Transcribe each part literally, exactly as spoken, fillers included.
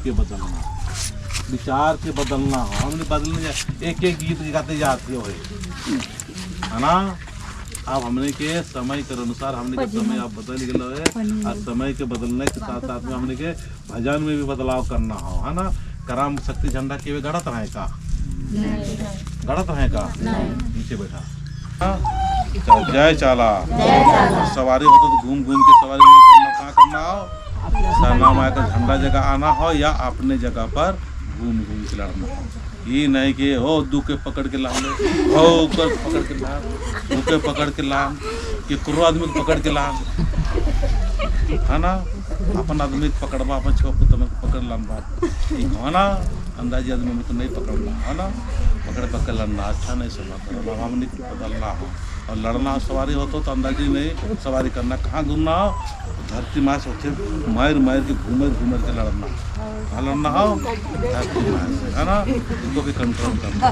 के बदलना, विचार के बदलना हो। हमने बदलने जा, एक एक गीत के गाते जाते हो है, है ना? अब हमने के समय के अनुसार हमने के समय अब बदल गलो है, और समय के बदलने के साथ साथ में हमने के भजन में भी बदलाव करना हो, है ना? करम शक्ति झंडा के वे गड़त रहे का? गड़त रहे का? नीचे बैठा। हाँ? चल, जय चाला। सवारी होतो तो घूम घूम के सवारी नहीं करना, कहाँ करना हो? सरना माय का झंडा जगह आना हो या अपने जगह पर घूम घूम के लड़ना हो। ये नहीं कि हो दू के पकड़ के लान ले, हो ओकर पकड़ के लान, दू के पकड़ के लान, कि कुर्रो आदमी के पकड़ के लान, है ना? अपन आदमी के पकड़बा, अपन छुआ पुतन के पकड़ लान बात। ई हो ना, अंदाजी आदमी में तो नहीं पकड़ना, है ना? पकड़ पकड़ लाना, अच्छा नहीं सुना, तो हमने बदलना हो। और लड़ना हो, सवारी होतो तो अंदाजी नहीं सवारी करना, कहाँ घूमना हो, धरती मास होते मार मार के घूमर घूमर के लड़ना। कहाँ लड़ना हो, धरती मास, है ना? इनको भी कंट्रोल करना।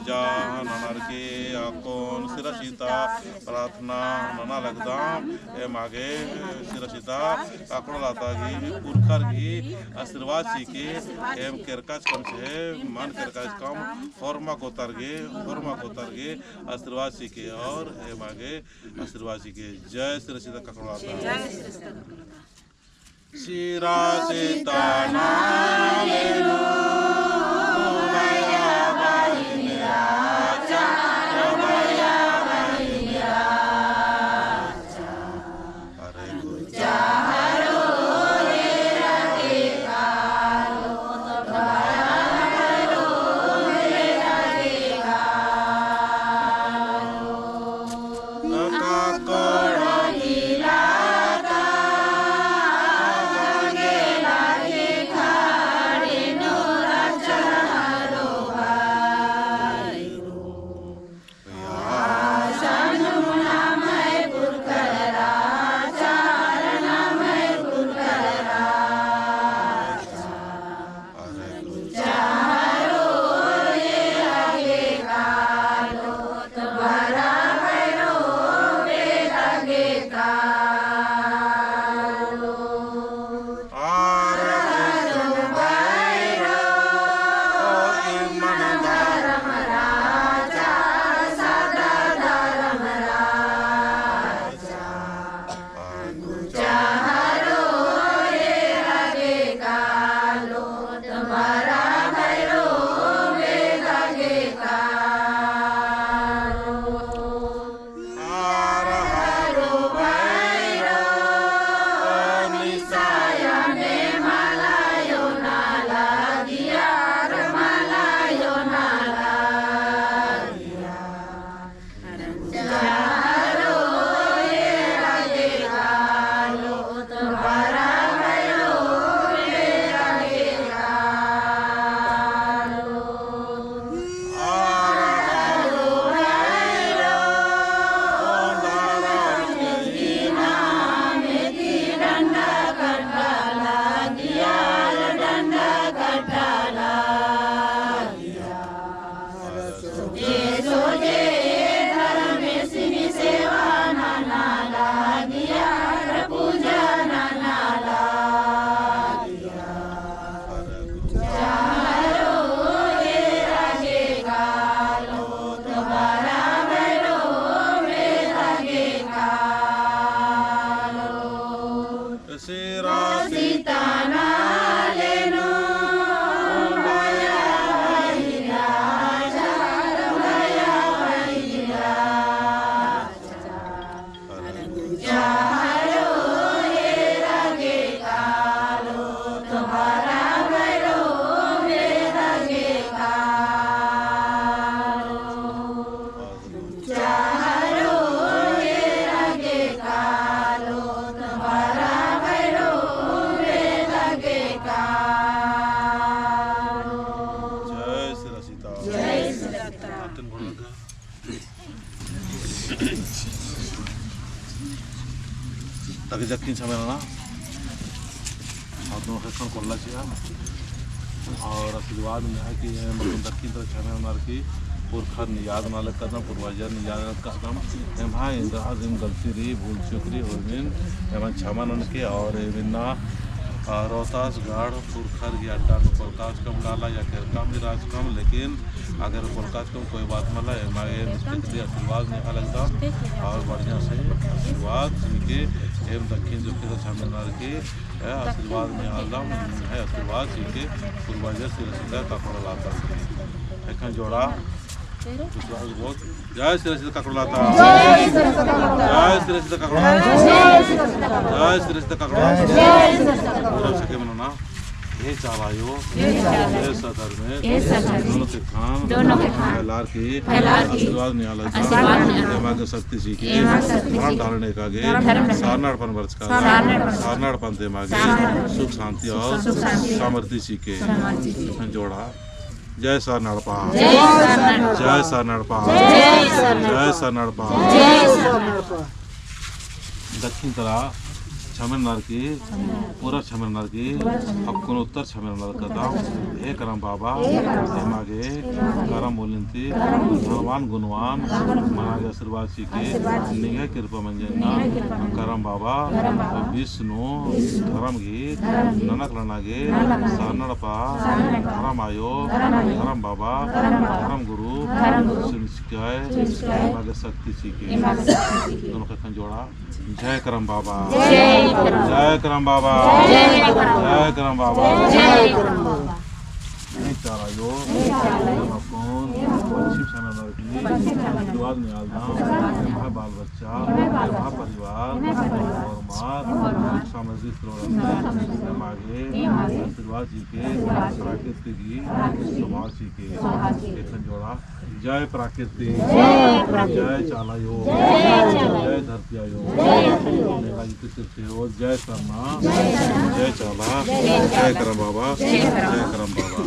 ननर की अक्कुन सिरासिता प्रार्थना नना लगदम। एमा गे सिरासिता काकड़ो लाता गही पुरखर गही आशीर्वाद चिके, एम केरकाचकम चहे मल केरकाचकम, होरमा कोतर गे, होरमा कोतर गे आशीर्वाद चिके और एमा गे आशीर्वाद चिके। जय सिरासिता काकड़ो लाता। जय सिरासिता। सिरासिता नाम लेनु, भैया बहिन आचा, भैया बहिन आचा। अरे गुज्जा हरो, हेरा के कालो, तो भैया हरो, हेरा के कालो। जय सिरासिता। जय सिरासिता। ताकि जक्किन समय ना, और दोनों खेसन कोल्ला चिआ। और आशीर्वाद में है कि ये मतलब दक्खिन तो छाने हमार की पुरखर नियाद ना लगदम, पूर्वजर नियाद ना लगदम। एम्है एन्दरा दिम गलती रई, भूल चूक रई, होरमिन एमन छमा ननके। और एमिन्ना, आ, रोहतासगढ़ पुरखर गही अड्डा नू कोलकाचकम काला या केरकाम ही राचकम, लेकिन अगर कोलकाचकम कोई बात मला, एमा ये मिस्टेक दी आशीर्वाद नेआ लगदम। और बढ़िया से आशीर्वाद चिके, एम दक्खिन जोक्खिन तो छाने हमार की ए, आशीर्वाद नेआ लगदम, है आशीर्वाद चिके, पूर्वजर सिरासिता काकड़ो लाता। एखन जोड़ा, विश्वास बहुत। जय सिरासिता काकड़ो लाता। जय सिरासिता काकड़ो लाता। जय सिरासिता काकड़ो लाता। पूरा सके मनो ना। हे चाला आयो, हे चाला आयो, हे सधर्मे, हे सधर्मे, दोनों के खान, दोनों के खान, फैलार की, फैलार की, आशीर्वाद नेआ लगदम, आशीर्वाद नेआ लगदम, एमा गे शक्ति चिके, एमा गे शक्ति चिके, धर्म डालने का गे, धर्म डालने का गे, सारना एड़पन बरचका, सारना एड़पन, सारना एड़पन ते एमा गे, सारना एड़पन, सुख शांति और, सुख शांति और, समृद्धि चिके, समृद्धि चिके। जोड़ा। जय सरना एड़पा। जय सरना एड़पा। जय सरना एड़पा। जय सरना एड़पा। जय सरना एड़पा। दक्खिन तरा छमेर ननर की, पूरा छमेर ननर की, अक्कुन उत्तर छमेर ननर कदम। हे करम बाबा, एमा गे, करम मूलिन ती धनवान गुनवान मना गे आशीर्वाद चिके। निंग्है किरपा मंजन ना करम बाबा। विष्णु धरम गीत ननक लना गे सरना एड़पा धरम आयो, धरम बाबा, धरम गुरु चुनचकय, एमा गे शक्ति चिके। दोनों ख़ेक्खन जोड़ा। जय करम बाबा। जय करम बाबा। जय करम बाबा। जय चाला आयो। एमा कौन पश्चिम सेना नरकी आशीर्वाद नेआलदम। एम्है बाल बच्चा, एम्है परिवार, और मार, सामाजिक रोल मागे आशीर्वाद चिके, प्राकृतिक गीत, सोहाग चिके। ख़ेक्खन जोड़ा। जय प्राकृतिक, जय चाला आयो, जय धरती आयो। नेला गीत चिरते हो, जय सरना, जय चाला, जय करम बाबा, जय करम बाबा।